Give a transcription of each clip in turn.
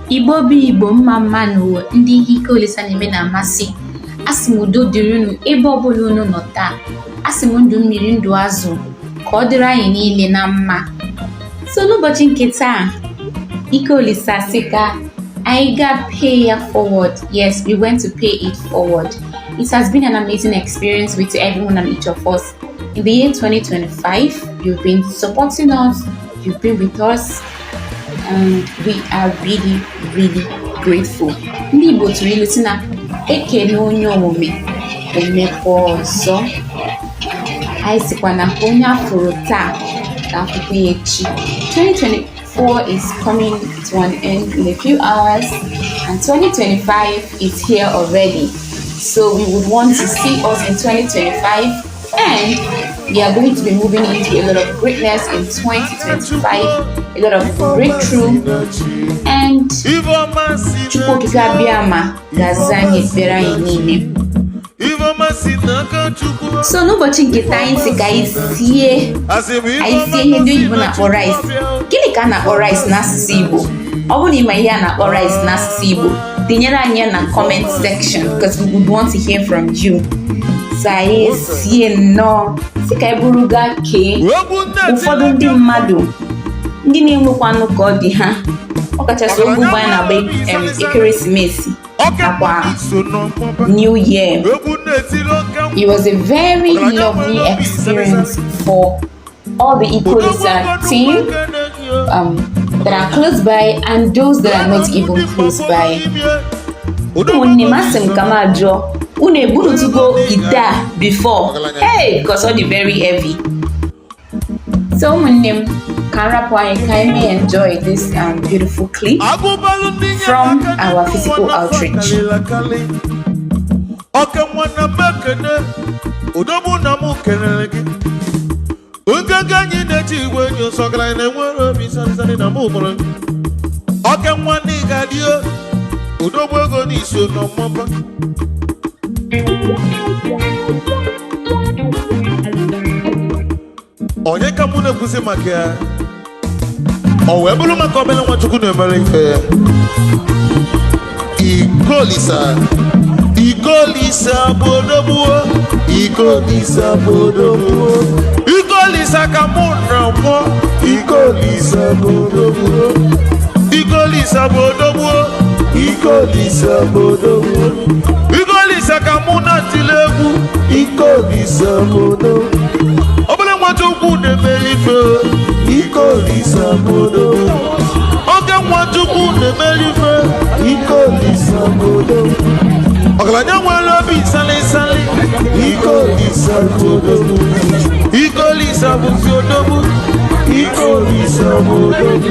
Igbo bụ Igbo, mma mma nụ. Ndị ihe Ike Olisa na-eme na-amasị, asị m udo dịrị unu ebe ọbụla unu nọ taa. Asị m ndụ mmiri, ndụ azụ, ka ọ dịrị anyị niile na mma. So n'ụbọchị nke taa, Ike Olisa sị ka anyị ga pay ya forward. Yes, we went to pay it forward. It has been an amazing experience with everyone and each of us in the year 2025. You've been supporting us, you've been with us, and we are really, really grateful. Ndị Igbo tụrụ ilu si na ekene onye omume, omekwa ọzọ. Anyị sịkwa na onye afụrụ taa ka afụkwa ya echi. 2024 is coming to an end in a few hours and 2025 is here already, so we would want to see us in 2025, and we are going to be moving into a lot of greatness in 2025, a lot of breakthrough, and Chukwu Okike Abịama ga-aza anyị ekpere anyị niile. So n'ụbọchị nke taa, anyị si ka anyị sie ihe ndị oyibo na-akpọ rice. Gịnị ka a na-akpọ rice n'asụsụ Igbo? Ọ bụrụ na ị ma ihe a na-akpọ rice n'asụsụ Igbo, tinyere anyị ya na comment section, because we would want to hear from you. So anyị sie nnọọ, si ka anyị buru gaa kee ụfọdụ ndị mmadụ, ndị na-enwekwanụ ka ọ dị ha, ọkachasị oge ugbu anyị na-agba ekeresimesi nakwa New Year. It was a very lovely experience for all the Ike Olisa team that are close by and those that are not even close by. Ụmụnne m, asị m ka m ajụọ unu, eburutugo ite a before? Hey, because ọ dị very heavy. So ụmụnne m, ka m rapụ anyị ka anyị may enjoy this beautiful clip from our physical outreach. Oke nwanne m, ekene odogwu na m kelere gị. Nganga anyị na-eji igwe enyi nsọgara na-enwere obi sarịsarị na mụ mụrụ gị. Oke nwanne, ị ga-adị o odogwu ego n'iso n'ọmụba. Onye ka mụ na-ekwuzi maka ya? Ọ wee bụrụ maka obere Nwachukwu na-emere ife ya, Ike Olisa. Ike Olisa bụ odogbuo, Ike Olisa bụ odogbuo, Ike Olisa ka mụ na mụọ. Ike Olisa bụ odogbuo, Ike Olisa bụ odogbuo, Ike Olisa bụ odogbuo, Ike Olisa ka mụ na-atili egwu. Ike Olisa bụ odogwu, obere Nwachukwu na-emere ife. Ike Olisa bụ odogwu, oge Nwachukwu na-emere ife. Ike Olisa bụ odogwu, ọgaranya nwere obi salịsalị. Ike Olisa bụ odogwu, Ike Olisa bụzi odogwu, Ike Olisa bụ odogwu.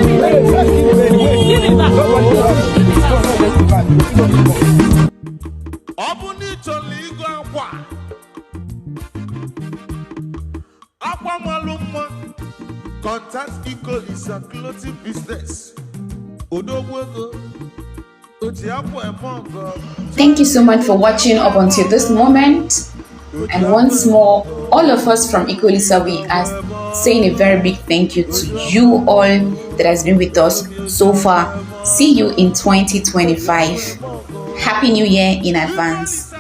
Ọ bụ na ị chọrọ igo akwa, akwa malụ mma, contact Ike Olisa Clothing Business. Odogwu ego o ji akwa eme ọgọ. Thank you so much for watching up until this moment. And once more, all of us from Ike Olisa, we are saying a very big thank you to you all that has been with us so far. See you in 2025. Happy New Year in advance.